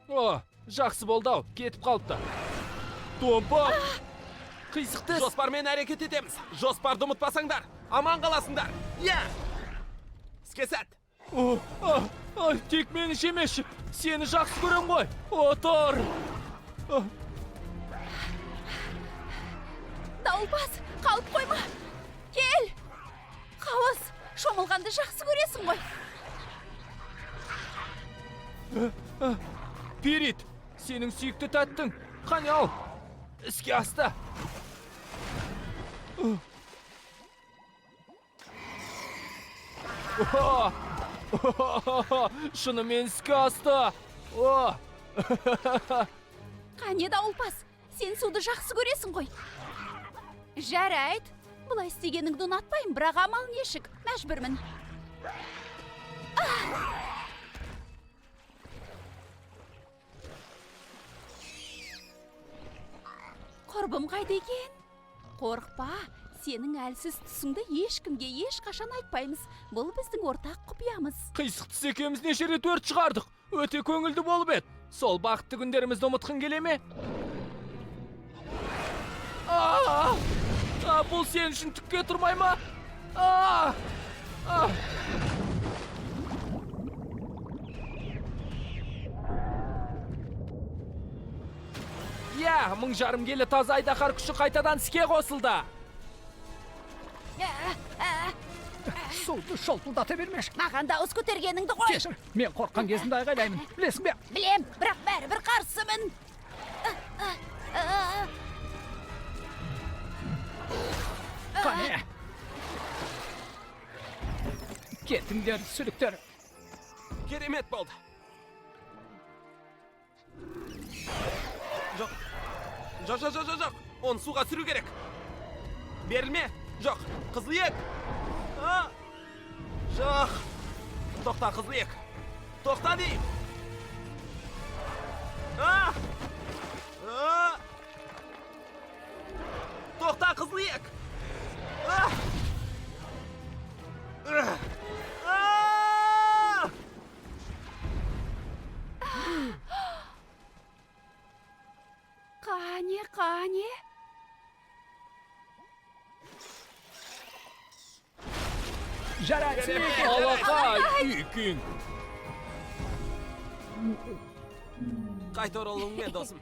О, жақсы болды ау, кетіп қалыпты. Томпақ! Қисық тіс! Жоспармен әрекет етеміз. Жоспарды ұмытпасаңдар, аман қаласыңдар. Иә! Іске сәт. О, а, а, тек мені жемеші. Сені жақсы көрем ғой. Отыр! Дауылпаз, қалып қойма. Кел. Қауыз, шомылғанды жақсы көресің ғой. Пирит, сенің сүйікті тәттің. Қане ал. Іске асты. О! Шынымен іске асты. О! Қане, дауылпаз, сен суды жақсы көресің ғой. Жарайды. Бұлай істегеніңді ұнатпаймын, бірақ амал нешік, мәжбүрмін. Құрбым қайда екен? Қорықпа, сенің әлсіз тұсыңды ешкімге ешқашан айтпаймыз. Бұл біздің ортақ құпиямыз. Қисық тіс екеуміз неше рет өрт шығардық. Өте көңілді болып еді. Сол бақытты күндерімізді ұмытқың келе ме? А! А, бұл сен үшін түкке тұрмай ма? А! А! Иә, 1500 келі таза айдаһар күші қайтадан іске қосылды. Суды шолтылдата бермеші. Маған дауыс көтергеніңді қой. Кешір, мен қорыққан кезімде айғайлаймын. Білесің бе? Білем, бірақ бәрібір қарсымын. Қане. Кетіңдер, сүліктер. Керемет болды. Жоқ. Жоқ, жоқ, жоқ, жоқ, жоқ. Оны суға түсіру керек. Берілме. Жоқ. Қызыл иек. А! Жоқ. Тоқта, қызыл иек. Тоқта деймін. А! А! Тоқта, қызыл иек. А! А! Қане, қане. Жарайсың. Алақай, үйкең. Қайта оралуыңмен, досым.